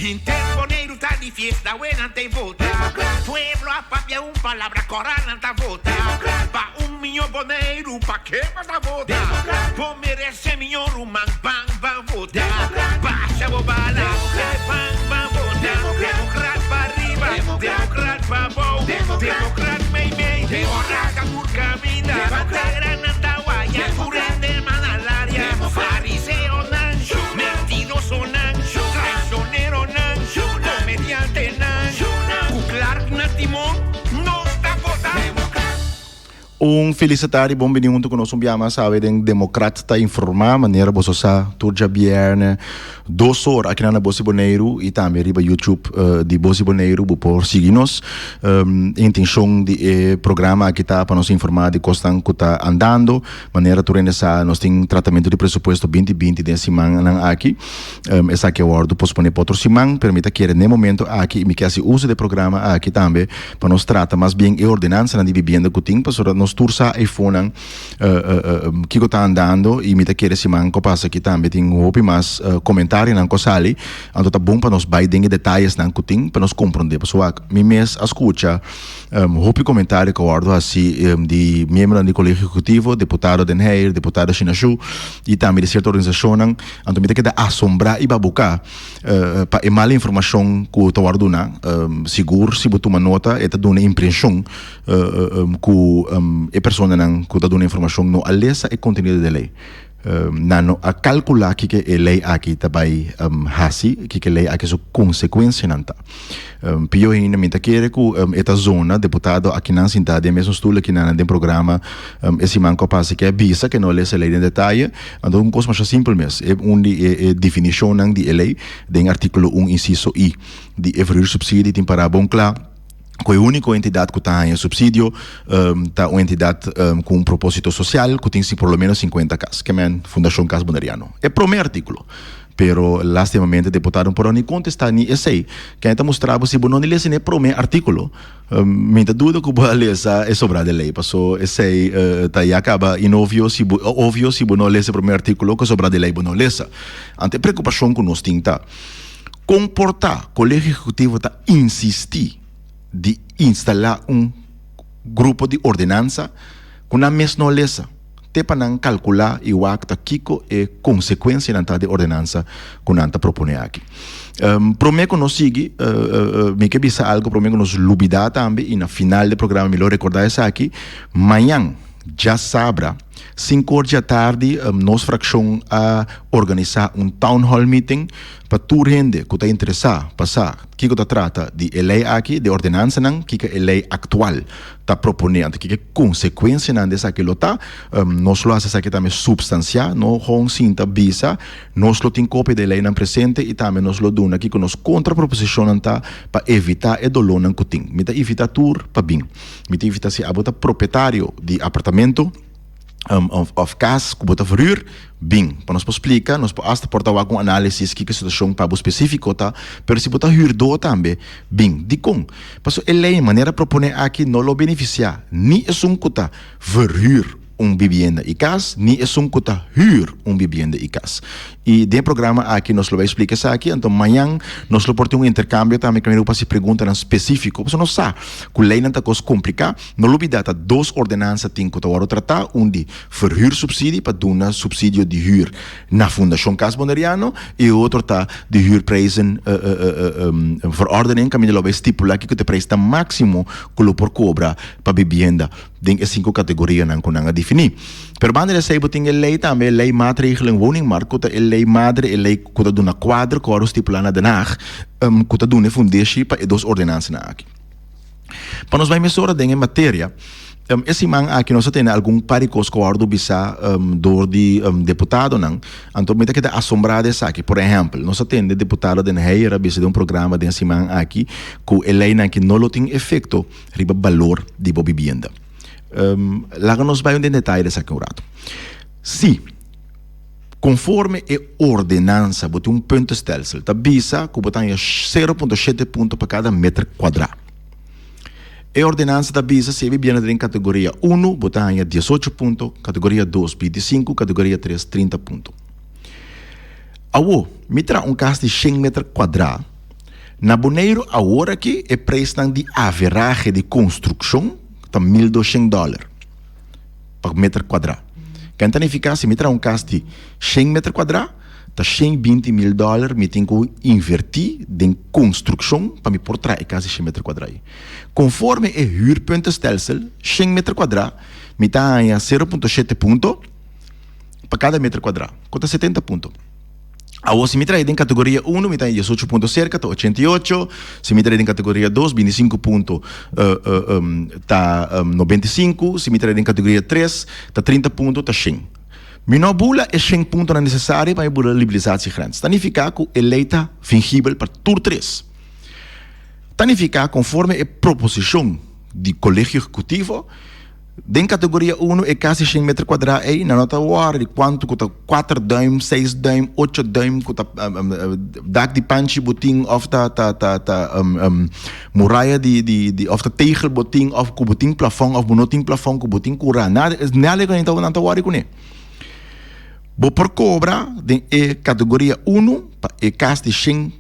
Henter Boneiru ta di fiesta awe nan ta vota. Pueblo a papia un palabra kora nan ta vota. Pa un miño Boneiru pa ke bo ta vota? Bo merese miño ruman ban ban vota. Basha bo bala ban ban vota. Demokrat pa riba demokrat pa bou demokrat mei mei ora ta tur kaminda. Bandera nan ta waya tur hende man alaria. Fariseonan mentirosonan traicioneronan comediantenan cu Clark na timon nos ta vota. Un felis tardi, bon bini hunto cu nos un bia mas awe den Democrat ta informa. Manera boso sa tur djabierne dos or akinan na Bos di Boneiru y tambe riba YouTube di Bos di Boneiru bo por sigui nos. E intencion di e programa aki ta pa nos informa di cosnan cu ta andando. Manera tur hende sa nos tin tratamento di presupuesto binti binti den simannan aki. Esaki a wordo pospone pa otro siman, pero mi ta kere n'e momento aki y mi ke haci uso di e programa aki tambe pa nos trata mas bien e ordenansanan di bibienda cu tin, pasobra nos tur sa eyfonan kico ta andando y mi ta kere siman cu a pasa aki tambe tin hopi mas comentarionan cu a sali, anto ta bon pa nos bay den e detayesnan cu tin pa nos comprende, pasobra wak mi mes a scucha Hopi comentario cu a wordo haci di miembronan di Colegio Ejecutivo, Deputado Den Heyer, Deputado Shinashu y tambe di cierto organisacionnan. Anto mi ta keda asombra y babuca pa e mal informacion cu ta wordo duna. Sigur si bo tuma nota e ta duna impresion cu e personanan cu ta duna informacion no a lesa e contenido di e ley. Nan no a calcula kiko e ley aki ta bay haci, kiko e ley aki su consecuencianan ta. Pio hende mi ta kere cu e ta zona deputado akinan sinta den mesun stoel akinan den programa e siman cu a pasa ke a bisa ke no a lesa e ley den detaye. Anto un cos masha simpel mes, e un di e definicionnan di e ley den articulo un inciso i di e verhuursubsidie tin para bon cla. ku e úniko entidat ku ta haña supsidio ta un entidat ku un propósito sosial ku tin si por lo menos sinkuenta kas, ke men Fundashon Kas Boneriano. E promé artíkulo. Pero lastimamente deputado no por a ni kontestá ni esei. Ken ta mustra bo si bo no ni lesa ni e promé artíkulo, mi ta duda ku bo a lesa e sobrá di lei, paso esei ta ya kaba inovio si bo ovio si bo no lesa e promé artíkulo ku e sobrá di lei bo no lesa. Anto e preokupashon ku nos tin ta. Kon por ta Kolegio Ehekutivo ta insistí di instalá un grupo di ordenansa ku nan mes no lesa te pa nan kalkulá i wak ta kiko e konsekuensianan ta di ordenansa ku nan ta proponé aki? Promé ku nos sigui, mi ke bisa algu promé ku nos lubidá tambe i na final di programa mi lo rekordá esaki, mañan djasabra sinku or djatardi nos frakshon a organisá un town hall meeting Pa tur hende ku ta interesá pa sa kiko ta trata di e lei aki, di e ordenansanan, kiko e lei aktual ta proponé, anto kiko e konsekuensianan di esaki lo ta, nos lo hasi esaki tambe supstansiá, no gewoon sinta bisa, nos lo tin kopia di e leinan presente i tambe nos lo duna kiko nos kontraproposishonnan ta pa evitá e dolónan ku tin. Mi ta invitá tur pa bin. Mi ta invitá si abo ta propietario di apartamento. Of kas ku bo ta verhuur, bin pa nos por splika, nos por asta por ta wak un análisis kiko e situashon pa bo spesífiko ta, pero si bo ta hürdó tambe, bin. Dikon? Pasobra e lei manera proponé aki no lo benefisiá ni esun ku ta verhuur un bibienda i kas, ni esun ku ta hür un bibienda i kas. I den e programa aki nos lo bai splika esaki, anto mañan nos lo por tin un interkambio tambe kaminda bo por hasi preguntanan spesífiko, pasobra nos sa ku leinan ta kos kompliká. No lubida ta dos ordenansa tin ku ta wòrdu tratá, un di verhuursubsidie pa duna supsidio di hür na Fundashon Kas Boneriano i e otro ta di huurprijzen verordening kaminda lo bai stipulá kiko ta e prijsnan máksimo ku lo por kobra pa bibienda den e sinku kategorianan ku nan a definí. Pero banda di esei bo tin e lei tambe, e lei maatregelen woningmarkt ku ta e lei madre, e lei ku ta duna kuadro ku wòrdu stipulá na Den Haag ku ta duna e fundeshi pa e dos ordenansanan aki. Pa nos bai mesora den e materia, e siman aki nos a tene algun par di kos ku a wòrdu bisá dor di deputadonan, anto mi ta keda asombrá di esaki. Por ehèmpel, nos a tende deputado Den Heyer a bisa den un programa den e siman aki ku e leinan aki no lo tin efekto riba balor di bo bibienda. Laga nos bai un den detaye di esaki un ratu. Si. Konforme e ordenansa bo tin un puntenstelsel ta bisa ku bo ta haña 0.7 punto pa kada meter kuadrá. E ordenansa ta bisa si e bibienda ta den kategoria unu bo ta haña 18 punto, kategoria dos 25, kategoria tres 30 punto. Awo, mi traha un kas di shen meter kuadrá. Na Boneiru awor aki e preisnan di averahe di konstrukshon ta 1200 dòler pa meter kuadrá. Ken ta nifiká si mi traha un kas di shen meter kuadrá ta 120.000 dòler mi tin ku invertí den konstrukshon pa mi por traha e kas di shen meter kuadrá ei. Konforme e huurpuntenstelsel shen meter kuadrá mi ta haña 0.7 punto pa kada meter kuadrá ku ta 70 punto. Awor si mi trae den kategoria uno mi ta haña 18 punto serka ta 88, si mi trae den kategoria dos 25 punto ta 95, si mi trae den kategoria tres ta 30 punto ta shen. Mi no bula e shen puntonan nesesario pa mi bula liberalisatiegrens. Ta nifiká ku e lei ta fingibel pa tur tres. Ta nifiká konforme e proposishon di Kolegio Ehekutivo, Den kategoria uno e kasi shen meter kuadrá ei nan no ta wòrdu di kuantu ku ta kuater dùim, seis dùim, ocho dùim ku ta dak di panchi bo tin òf ta ta ta ta muraya di di di òf ta tegel bo tin òf ku bo tin plafòn òf bo no tin plafòn ku bo tin kurá nada nada ku nan ta wòrdu kuné. Bo por kobra den e kategoria uno pa e kas di shen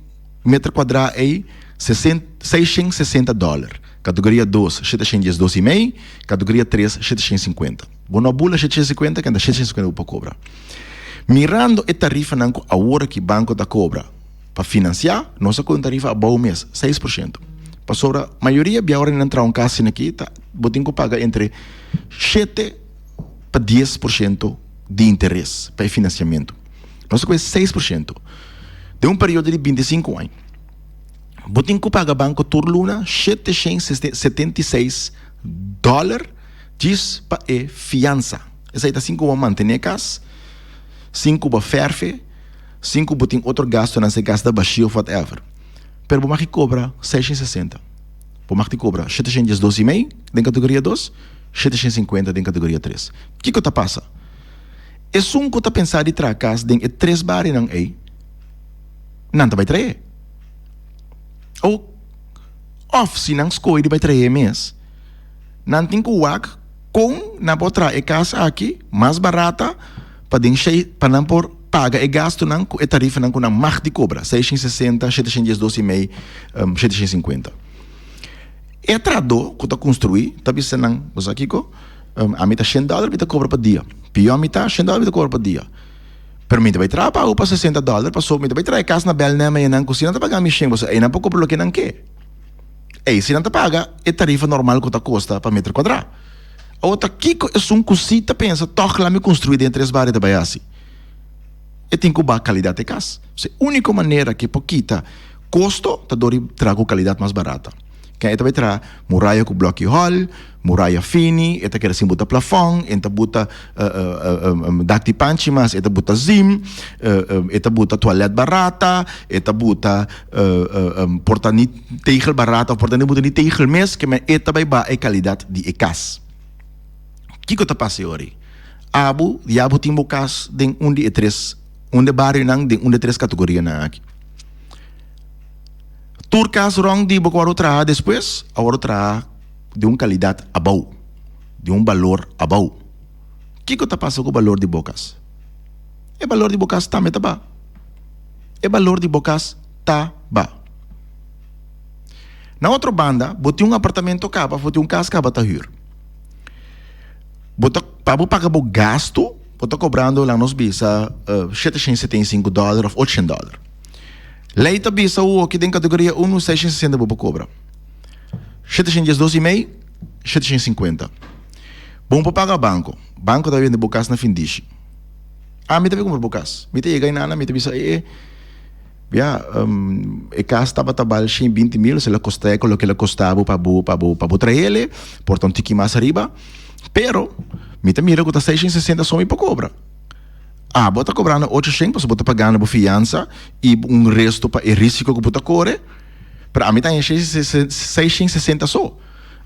meter kuadrá ei 660 dòler. Kategoria dos, 712 i mei. Kategoria tres, 750. Bo no a bula 750, kenda 750 bo por kobra. Mirando e tarifanan ku awor aki banko ta kobra pa finansiá, nos a kohe un tarifa abou mes, 6%. Pasobra mayoria bia ora nan traha un kas asin'aki ta bo tin ku paga entre shete pa 10% di interes pa e finansiamentu. Nos a kohe 6% den un periodo di 25 aña. Bo tin ku paga banko tur luna 776 dòler djis pa e fiansa. Esei ta sin ku bo mantené kas, sin ku bo fèrfe, sin ku bo tin otro gastunan si e kas ta bashí òf whatever. Pero bo mag di kobra 660. Bo mag di kobra 712 i mei den kategoria dos, 750 den kategoria tres. Kiko ta pasa? Esun ku ta pensa di traha kas den e tres barionan ei, nan ta bai trae. O of si nan skohe di bai trae mes, nan tin ku wak kon nan por traha e kas aki mas barata pa den shei pa nan por paga e gastunan ku e tarifanan ku nan mag di kobra, 660, 712 i mei, 750. E trahadó ku ta konstruí ta bisa nan, bo sa kiko? Ami ta shen dòler mi ta kobra pa dia. Pió mi ta, shen dòler mi ta kobra pa dia. Pero mi ta bai traha pa awo pa 60 dòler pasobra mi ta bai traha e kas na Belnem einan ku si nan ta paga mi shen pasobra einan por kumpra loke nan ke. Ei si nan ta paga e tarifa normal ku ta kosta pa meter kuadrá. Awo ta kiko esun ku si ta pensa tòg la mi konstruí den tres bario ta bai hasi? E tin ku baha kalidat e kas. E úniko manera ku e por kita kosto ta dor di traha ku kalidat mas barata. Ken e ta bai traha muraya ku blòki hòl, muraya fini, e ta keda sin buta plafòn, e ta buta dak di panchi mas, e ta buta zim, e ta buta tualèt barata, e ta buta por ta ni tegel barata òf por ta ni buta ni tegel mes, ke men e ta bai baha e kalidat di e kas. Kiko ta pasa e ora ei? Abo ya bo tin bo kas den un di e tres, un di e barionan den un di e tres kategorianan aki. Tur kas rònt di bo ku wòrdu traha despues a wòrdu traha di un kalidat abou, di un balor abou. Kiko ta pasa ku balor di bo kas? E balor di bo kas tambe ta ba. E balor di bo kas ta ba. Na otro banda, bo tin un apartamento kaba òf bo tin un kas kaba ta hür. Bo ta, pa bo paga bo gastu, bo ta kobrando laga nos bisa 775 dòler òf 800 dòler. Lei ta bisa awoki den kategoria unu 660 bo por kobra. 712 i mei, 750. Bo por paga banko. Banko ta bende bo kas na findishi. Ami ta bin kumpra bo kas. Mi ta yega einana, mi ta bisa e ya e kas tabata bal 120 mil, se la kosta ku loke la kosta bo pa bo pa bo pa bo traele, por ta un tiki mas ariba. Pero mi ta mira ku ta 660 so mi por kobra. Abo ta kobrando 800 pasobra bo ta pagando bo fiansa i un resto pa e risiko ku bo ta kore, pero ami ta haña 660 so.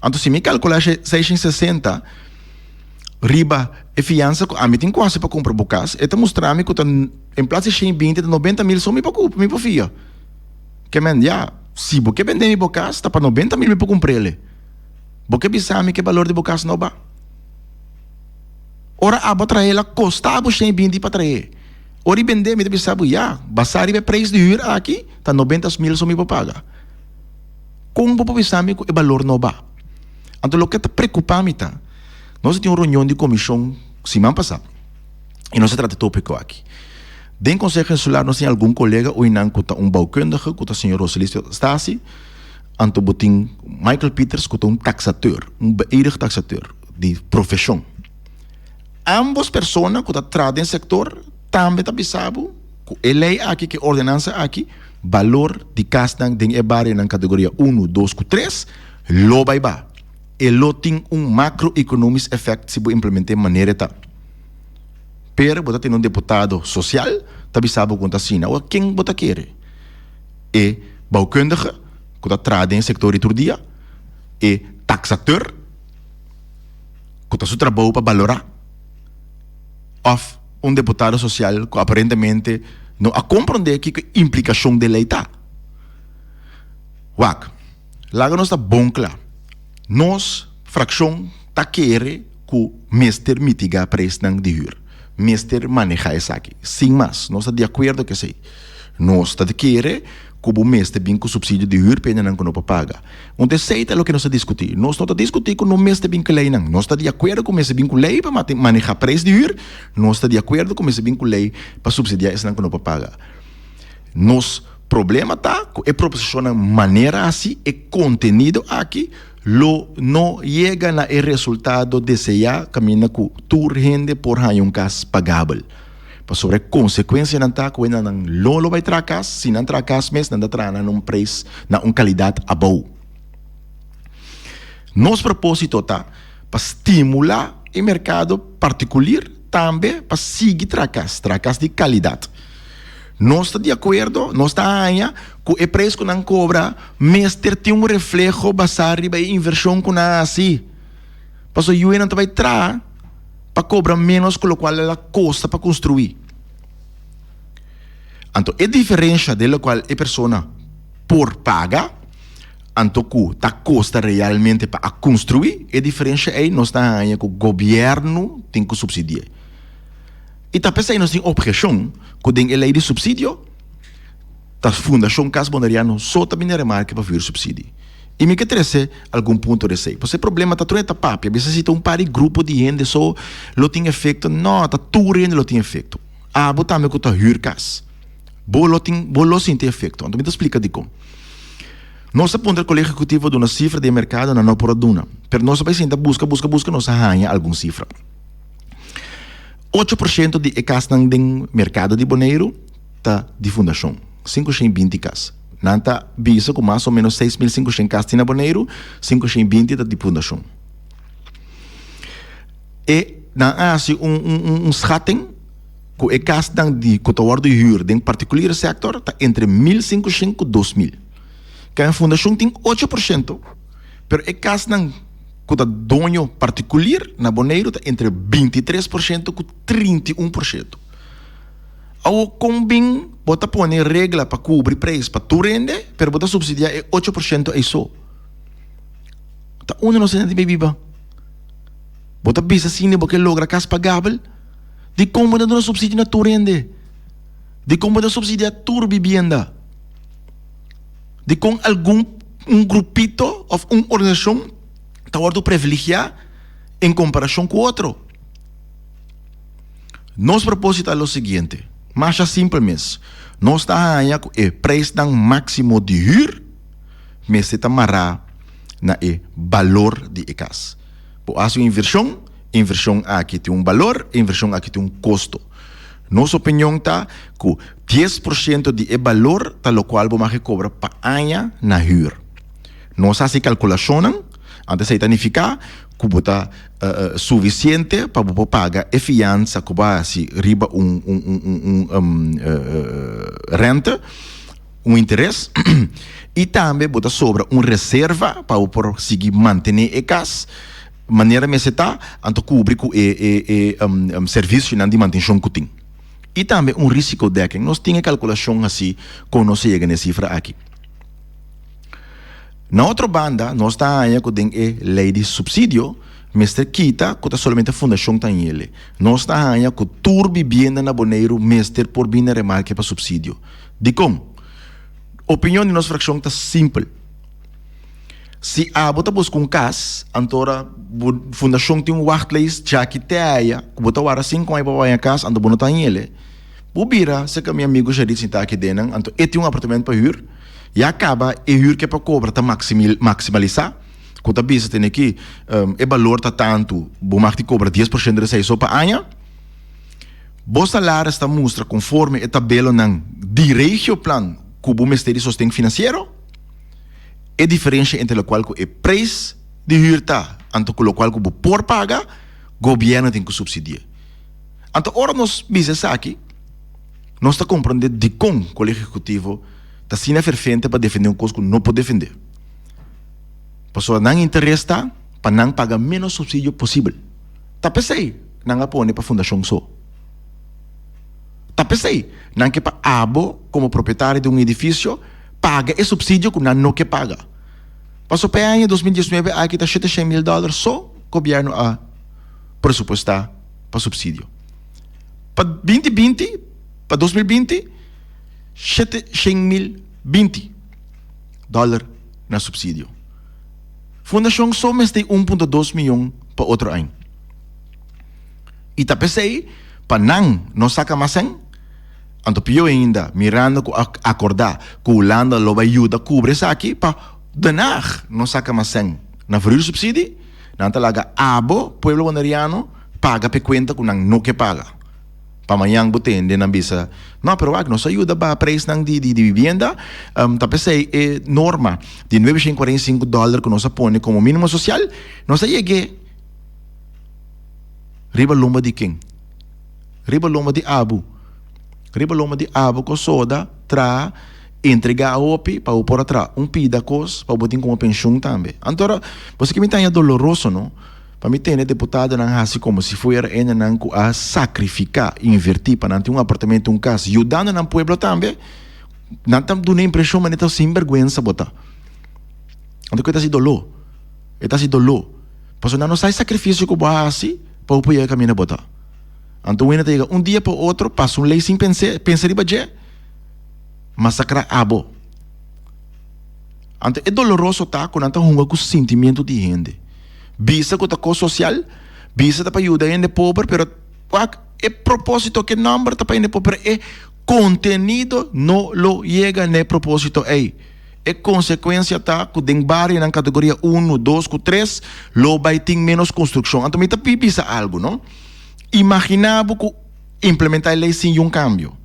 Anto si mi kalkulá 660 riba e fiansa ku ami tin ku hasi pa kumpra bo kas, e ta mustra mi ku ta en plas di 120 ta 90 mil so mi por mi por fia. Ke men ya, si bo ke bende mi bo kas ta pa 90 mil mi por kumpr'el. Bo ke bisa mi ke balor di bo kas no ba? Ora abo trahe el a kosta bo shen binti pa trahe. Ora i bende mi ta bisa bo ya, basá riba e preis di hür aki ta 90 mil so mi por paga. Kon bo por bisa mi ku e balor no ba? Anto loke ta preocupa mi ta, nos a tin un reunion di comision siman pasa y nos a trata e topico aki. Den Conseho Insular nos tin algun colega oinan cu ta un bouwkundige cu ta señor Roselisto Stasi, anto bo tin Michael Pieters cu ta un taxateur, un beëdigd taxateur di profesion. Ambos persona cu ta traha den sector tambe ta bisa bo cu e ley aki, cu e ordenansa aki, balor di casnan den e barionan categoria uno, dos cu tres lo bai ba. E lo tin un macro-economisch effect si bo implement'é manera e ta. Pero bo ta tene un deputado social ta bisa bo con ta asina. Awor ken bo ta kere? E bouwkundige cu ta traha den e sector di tur dia? E taxateur cu ta su trabou pa balora? Of un deputado social cu aparentemente no a comprende kico e implicacion den ley ta? Wak. Laga nos ta bon kla, nos frakshon ta kere ku mester mitigá preisnan di hür. Mester manehá esaki. Sin mas, nos ta di akuerdo ku esei. Nos ta kere ku bo mester bin ku supsidio di hür pa hendenan ku no por paga. Unta esei ta loke nos ta diskutí. Nos no ta diskutí ku no mester bin ku leinan. Nos ta di akuerdo ku mester bin ku lei pa manehá preis di hür. Nos ta di akuerdo ku mester bin ku lei pa supsidiá esnan ku no por paga. Nos problema ta ku e proposishonnan manera hasi e kontenido aki lo no yega na e resultado deseá kaminda ku tur hende por haña un kas pagabel. Pasobra e konsekuensianan ta ku hendenan lo lo bai traha kas, si nan traha kas mes nan ta traha nan na un preis na un kalidat abou. Nos propósito ta pa stimulá e merkado partikulir tambe pa sigui traha kas, traha kas di kalidat. Nos ta di akuerdo, nos ta haña ku e preis ku nan kobra mester tin un refleho basá riba e invershon ku nan a hasi. Pasobra yuenan ta bai traha pa kobra ménos ku lokual el a kosta pa konstruí. Anto e diferensha den lokual e persona por paga anto ku ta kosta realmente pa a konstruí, e diferensha ei nos ta haña ku gobièrnu tin ku supsidi'é. I ta p'esei nos tin obheshon ku den e lei di supsidio ta Fundashon Kas Boneriano so ta bini remarke pa vuursubsidie. I mi ke trese algun punto di esei. Pasobra e problema ta tur hende ta papia, bisa si ta un par di grupo di hende so lo tin efekto. No, ta tur hende lo tin efekto. Abo tambe ku ta hür kas, bo lo tin, bo lo sinti efekto. Anto mi ta splika dikon. Nos a puntra e Kolegio Ehekutivo duna sifra di e merkado, nan no por a duna. Pero nos a bai sinta buska, buska, buska, nos a haña algun sifra. 8% di e kasnan den merkado di Boneiru ta di fundashon, 520 kas. Nan ta bisa ku mas o ménos 6500 kas tin na Boneiru, 520 ta di fundashon. E nan a hasi un un un schatting ku e kasnan di ku ta wòrdu hür den partikulier sektor ta entre 1500 ku 2000. Kaya fundashon tin 8%, pero e kasnan ku ta doño partikulier na Boneiru ta entre 23% ku 31%. Awor kon bin bo ta pone regla pa kubri preis pa tur hende pero bo ta supsidiá e 8% ei so? Ta unda nos hende tin biba? Bo ta bisa asina bo ke logra kas pagabel? Dikon bo ta duna supsidio na tur hende? Dikon bo ta supsidiá tur bibienda? Dikon algun un grupito òf un organisashon ta wòrdu privilegiá en komparashon ku otro? Nos propósito ta lo siguiente, masha simpel mes, nos ta haña ku e preisnan máksimo di hür mester ta mará na e balor di e kas. Bo hasi un invershon, e invershon aki tin un balor, e invershon aki tin un kosto. Nos opinion ta ku 10% di e balor ta lokual bo mag e kobra pa aña na hür. Nos hasi kalkulashonnan, anto esei ta nifiká ku bo ta sufisiente pa bo por paga e fiansa ku bo a hasi riba un un rente, un interes, i tambe bo ta sobra un reserva pa bo por sigui mantené e kas. Manera mester ta, anto kubri ku e e e servisionan di mantenshon ku tin. I tambe un risikodekking. Nos tin e kalkulashon hasi kon nos a yega na e sifra aki. Na otro banda, nos ta haña ku den e lei di supsidio mester kita ku ta solamente fundashon ta hañ'ele. Nos ta haña ku tur bibienda na Boneiru mester por bini na remarke pa supsidio. Dikon? Opinion di nos frakshon ta simpel. Si abo ta buska un kas, anto ora bo fundashon tin un wachtlijst djaki te aya ku bo ta warda sinku aña pa bo haña kas, anto bo no ta hañ'el. Bo bira serka mi amigu Sharit sinta aki den nan, anto e tin un apartamento pa hür, ya kaba e hür ke pa kobra ta maksimalisá, ku ta bisa tene ki e balor ta tantu, bo mag di kobra 10% di esei so pa aña. Bo salaris ta mustra konforme e tabelonan di Regioplan ku bo mester di sosten finansiero. E diferensha entre lokual ku e preis di hür ta anto ku lokual ku bo por paga, gobièrnu tin ku supsidi'é. Anto ora nos bisa esaki, nos ta komprondé dikon Kolegio Ehekutivo ta asina fervente pa defendé un kos ku no por defendé. Pasobra nan interes ta pa nan paga ménos supsidio posibel. Ta p'esei nan a pone pa fundashon so. Ta p'esei nan ke pa abo komo propietario di un edifisio paga e supsidio ku nan no ke paga. Paso pa e aña 2019 aki ta 700 mil dòler so gobièrnu a presupuestá pa supsidio. Pa 2020, pa 2020, 700 mil 20 dòler na supsidio. Fundashon so mester 1.2 mion pa otro aña. I ta p'esei pa nan no saka mas sèn. Anto pió ainda, mirando ku a akordá ku Hulanda lo bai yuda kubri esaki, pa Den Haag no saka mas sèn na verhuursubsidie, nan ta laga abo, pueblo boneriano, paga p'e kuenta ku nan no ke paga. Pa mañan bo tende nan bisa, No, pero wak, nos a yuda baha preisnan di di bibienda, ta p'esei e norma di nuebe shen kuarenta i sinku dòler ku nos a pone komo mínimo sosial, nos a yeg'é riba lomba di ken? Riba lomba di abu. Riba lomba di abu ku soda traha, entregá hopi pa bo por a traha un pida kos pa bo tin komo penshun tambe. Anto ora bo sa ke mi ta haña doloroso no, pa mi tende deputadonan hasi komo si fuera hendenan ku a sakrifiká, invertí pa nan tin un apartamento, un kas, yudando nan pueblo tambe, nan ta duna e impreshon manera ta sinbèrgwensa bo ta. Anto ku e ta hasi doló, e ta hasi doló. Pasobra nan no sa e sakrifisio ku bo a hasi pa bo por yega kaminda bo ta. Anto un hende ta yega un dia pa otro, pasa un lei sin pens'é, pensa riba dje, masakrá abo. Anto e doloroso ta ku nan ta hunga ku sentimiento di hende. Bisa ku ta kos sosial, bisa ta pa yuda hende pober, pero wak e propósito ku e nòmber ta pa hende pober, pero e kontenido no lo yega n'e propósito ei. E konsekuensia ta ku den barionan kategoria unu, dos ku tres lo bai tin ménos konstrukshon. Anto mi ta bisa algu, no? Imaginá bo ku implementá e lei sin yun kambio.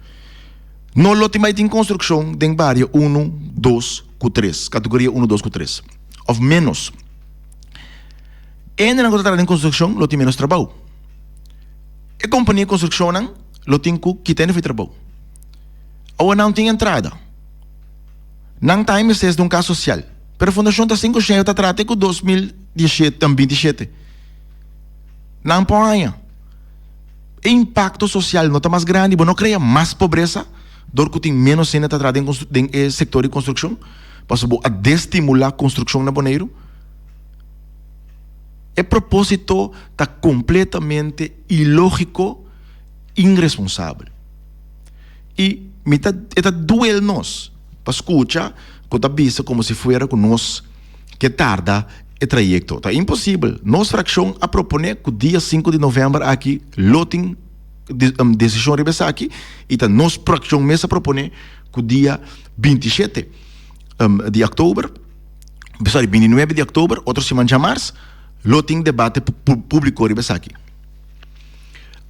No lo tin bai tin konstrukshon den bario unu, dos ku tres, kategoria unu, dos ku tres, òf ménos. Hendenan ku ta traha den konstrukshon lo tin ménos trabou. E kompania di konstrukshonnan lo tin ku kita hende for di trabou. Awor nan no tin entrada. Nan ta mester di un kas sosial, pero Fundashon ta 5% ta trata ku 2027. Nan por haña. E impakto sosial no ta mas grandi, bo no krea mas pobresa dor ku tin ménos hende ta traha den den e sektor di konstrukshon, pasobra bo a destimulá konstrukshon na Boneiru. E propósito ta kompletamente ilógiko, inresponsabel. I mi ta e ta duel nos pa skucha ku ta bisa komo si fuera ku nos ke tarda e trayekto. Ta imposibel. Nos frakshon a proponé ku dia sinku di novèmber aki lo tin desishon riba esaki i ta nos frakshon mes a proponé ku dia 27 di òktober, sorry, 29 di òktober, otro siman djamars, lo tin debate públiko riba esaki.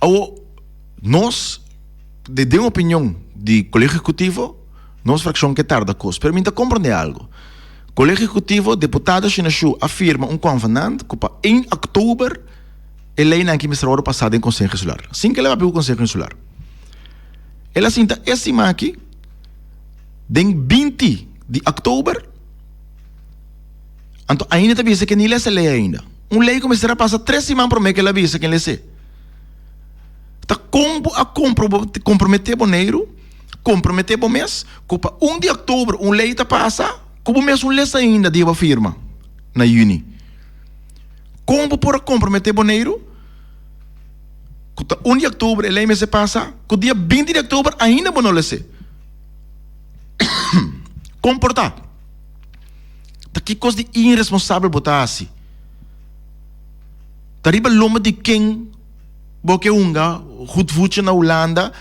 Awor nos. Den opinion di Kolegio Ehekutivo, nos frakshon ke tarda kos. Pero mi ta komprendé algu. Kolegio Ehekutivo, deputado Shinashu a firma un konvenant ku pa 1 òktober e leinan aki mester wòrdu pasá den Konseho Insular. Sin ke el a papia ku Konseho Insular. El a sinta e siman aki den 20 di òktober, anto ainda ta bisa ke ni lesa e lei ainda. Un lei ku mester a pasa tres siman promé ke el a bisa ken les'é. Ta kon bo a komprometé Boneiru, komprometé bo mes ku pa un di òktober un lei ta pasa ku bo mes un les ainda di bo firma na yüni. Kon bo por a komprometé Boneiru ku ta un di òktober e lei mester pasa ku dia 20 di òktober ainda bo no les'é? Kon por ta? Ta ki kos di iresponsabel bo ta hasi? Ta riba lomba di ken bo ke hunga goed voetje na Hulanda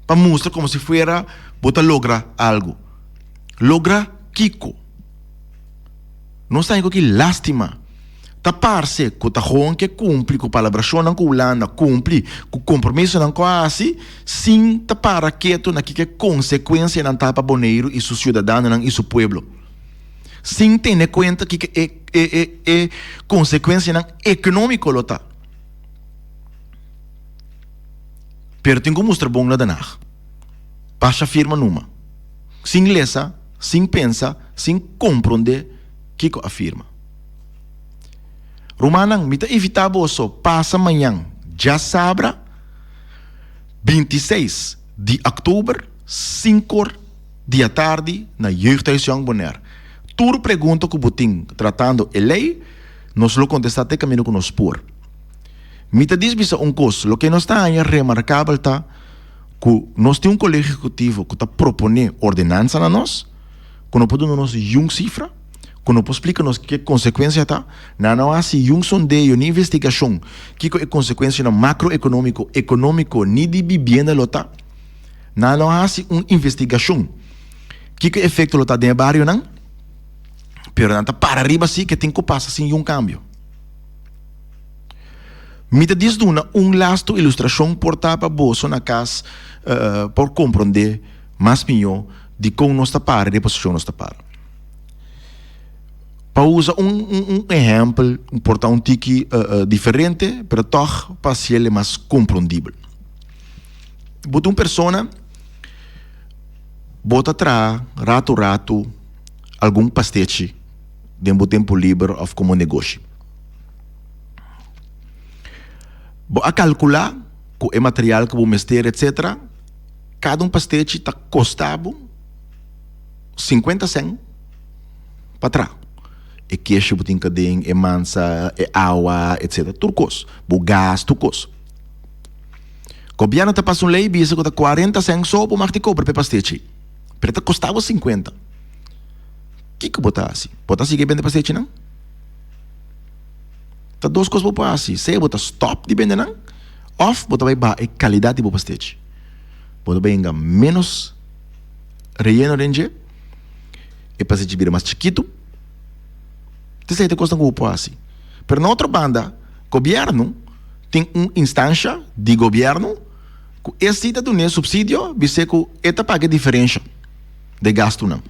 pa mustra komo si fuera bo ta logra algu? Logra kiko? Nos ta haña ku ki lástima. Ta parse ku ta gewoon ke kumpli ku palabrashonnan ku Hulanda kumpli ku kompromisonan ku a hasi sin ta para ketu na kiko e konsekuensianan ta pa Boneiru i su siudadanonan i su pueblo. Sin tene kuenta kiko e e e konsekuensianan ekonómiko lo ta. Pero tin ku mustra bon na Den Haag. Basha firma numa. Sin lesa, sin pensa, sin komprondé kiko a firma. Rumannan, mi ta invitá boso pasa mañan djasabra, 26 di òktober, sinkor di atardi na Jeugdhuis Jong Bonaire. Tur pregunta ku bo tin tratando e lei, nos lo kontestá te kaminda ku nos por. Mi ta dis bisa un kos, loke nos ta haña remarkabel ta ku nos tin un Kolegio Ehekutivo ku ta proponé ordenansa na nos, ku no por duna nos yun sifra, ku no por splika nos kiko e konsekuensia ta. Nan no a hasi yun sondeo ni investigashon kiko e konsekuensianan makroekonómiko, ekonómiko ni di bibienda lo ta. Nan no a hasi un investigashon kiko e efekto lo ta den e barionan, pero nan ta para riba si ke tin ku pasa sin yun kambio. Mi ta dis duna un lastu ilustrashon por ta pa boso na kas por komprondé mas mihó dikon nos ta para den e posishon nos ta para. Pa usa un un ehèmpel por ta un tiki diferente pero tòg pa hasiel e mas komprondibel. Bo ta un persona bo ta traha ratu ratu algun pastechi den bo tempu liber òf komo negoshi. Bo a kalkulá ku e material ku bo mester etsetera kada un pastechi ta kosta bo 50 sèn pa tra. E kesho bo tin kaden, e mansa, e awa, etsetera, tur kos. Bo gas, tur kos. Gobièrnu ta pasa un lei bisa ku ta 40 sèn so bo mag di kobra pa e pastechi, pero e ta kosta bo 50. Kiko bo ta hasi? Bo ta sigui bende pastechinan? Ta dos kos bo por hasi, sea bo ta stòp di bende nan òf bo ta bai baha e kalidat di bo pastechi. Bo ta bai hinga ménos reyeno den dje, e pastechi bira mas chikitu. Ta esei ta kosnan ku bo por hasi. Pero na otro banda, gobièrnu tin un instansha di gobièrnu ku e si ta dun'é supsidio bis'é ku e ta paga e diferensha den gastunan.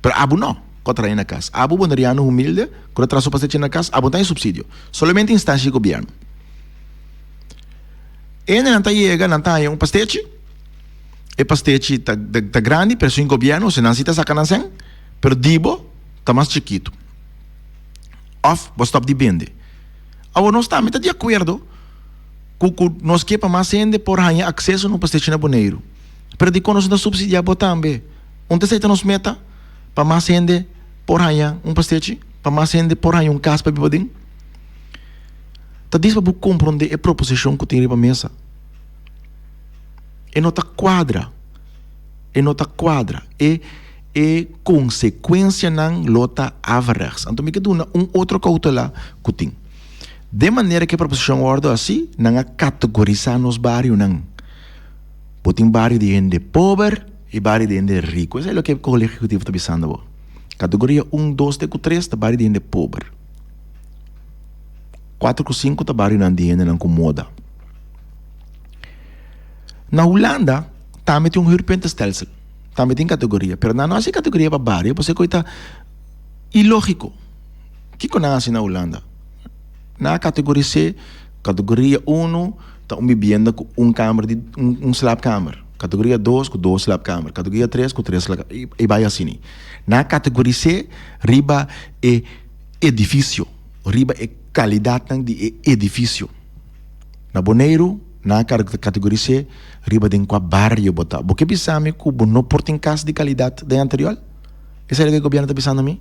Pero abo no, ku a traha na kas. Abo boneriano humilde ku ta traha su pastechi na kas, abo no ta haña supsidio. Solamente instansha di gobièrnu. Hendenan ta yega, nan ta haña un pastechi. E pastechi ta ta grandi, pero sin gobièrnu, osea nan si ta saka nan sèn, pero di bo ta mas chikitu. Òf bo stòp di bende. Awor nos tambe ta di akuerdo ku ku nos ke pa mas hende por haña akseso na un pastechi na Boneiru. Pero dikon nos no ta supsidiá bo tambe? Un ta esei ta nos meta? Pa mas hende por haña un pastechi? Pa mas hende por haña un kas pa biba den? Ta dis pa bo komprondé e proposishon ku tin riba mesa. E no ta kuadra. E no ta kuadra. E e konsekuensianan lo ta averechts. Anto mi ke duna un otro koutela ku tin. Den manera ku e proposishon wòrdu hasi, nan a kategorisá nos barionan. Bo tin bario di hende pober i bario di hende riku. Esei loke e Kolegio Ehekutivo ta bisando bo. Kategoria un, dos te ku tres ta bario di hende pober. Kuater ku sinku ta barionan di hendenan ku moda. Na Hulanda tambe tin un huurpuntenstelsel, tambe tin kategoria, pero nan no hasi kategoria pa bario pasobra ku e ta ilógiko. Kiko nan hasi na Hulanda? Nan a kategoris'é, kategoria unu ta un bibienda ku un kamer di un slaapkamer, kategoria dos ku dos slaapkamer, kategoria tres ku tres slaapkamer, i bai asina. Nan a kategoris'é riba e edifisio, riba e kalidatnan di e edifisio. Na Boneiru, nan a kategoris'é riba den kua bario bo ta. Bo ke bisa mi ku bo no por tin kas di kalidat den Antriol? Esei loke e gobièrnu ta bisando mi?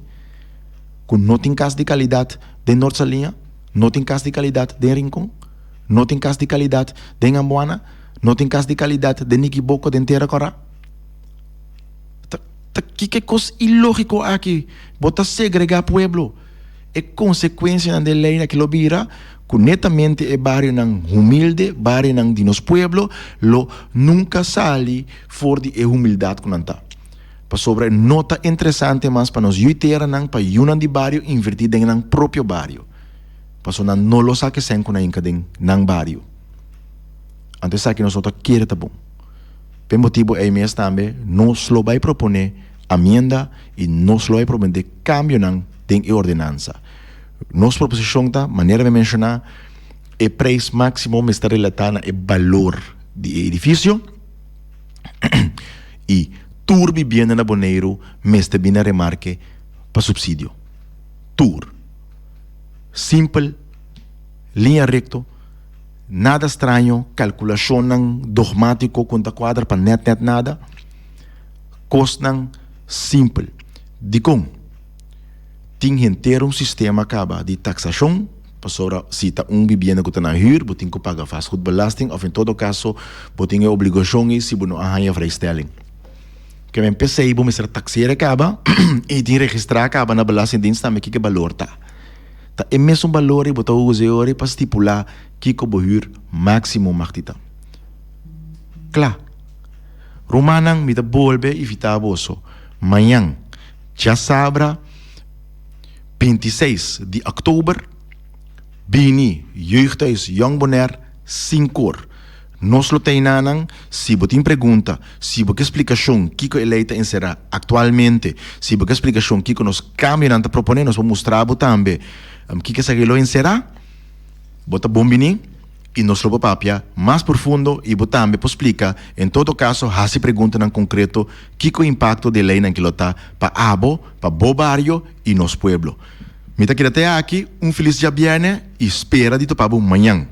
Ku no tin kas di kalidat den Nort Saliña? No tin kas di kalidat den Rincon? No tin kas di kalidat den Ambuana? No tin kas di kalidat den Nikiboko, den Tera Kòrá? Ta. Ta kiko e kos ilógiko aki? Bo ta segregá pueblo. E konsekuensianan di e lei aki lo bira ku netamente e barionan humilde, barionan di nos pueblo, lo nunka sali for di e humildat ku nan ta. Pasobra no ta interesante mas pa nos yui teranan, pa yunan di bario invertí den nan propio bario. Pasobra nan no lo sa ke sèn ku nan hinka den nan bario. Anto esaki nos no ta kere ta bon. P'e motibu ei mes tambe nos lo bai proponé amienda i nos lo bai proponé kambionan den e ordenansa. Nos proposishon ta, manera mi a menshoná, e preis máksimo mester relatá na e balor di e edifisio i tur bibienda na Boneiru mester bini na remarke pa supsidio. Tur. Simpel, liña rekto. Nada straño, kalkulashonnan dogmátiko ku no ta kuadra pa nèt nèt nada. Kosnan simpel. Dikon? Tin henter un sistema kaba di taksashon, pasobra si ta un bibienda ku ta na hür, bo tin ku paga vastgoedbelasting òf en todo kaso bo tin e obligashon ei si bo no a haña vrijstelling. Ke men p'esei bo mester taksera kaba i tin registrá kaba na Belastingdienst tambe kiko e balor ta. Ta e mesun balor ei bo ta usa e ora ei pa stipulá kiko bo hür máksimo mag di ta. Kla. Rumannan, mi ta bolbe invitá boso mañan, djasabra 26 di òktober, bini Jeugdhuis Jong Bonaire sinkor. Nos lo ta einanan si bo tin pregunta, si bo ke splikashon kiko e lei ta enserá aktualmente, si bo ke splikashon kiko nos kambionan ta proponé, nos por mustra bo tambe kiko esaki lo enserá. Bo ta bon bini i nos lo por papia mas profundo i bo tambe por splika, en todo kaso hasi preguntanan konkreto kiko impakto di e leinan ki lo ta pa abo, pa bo bario i nos pueblo. Mi ta keda te aki, un felis djabièrnè i spera di topa bo mañan.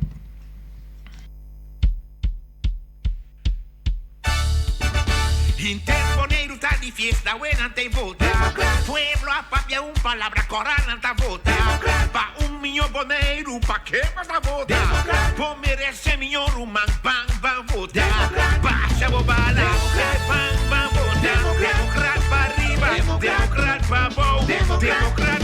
Henter Boneiru ta di fiesta we nan ta e vota. Pueblo a papia un palabra kora nan ta vota. Pa un miño Boneiru pa ke bo ta vota. Bo merese miño ruman ban ban vota. Basha bo bala ban ban vota. Demokrat pa riba demokrat pa bou demokrat.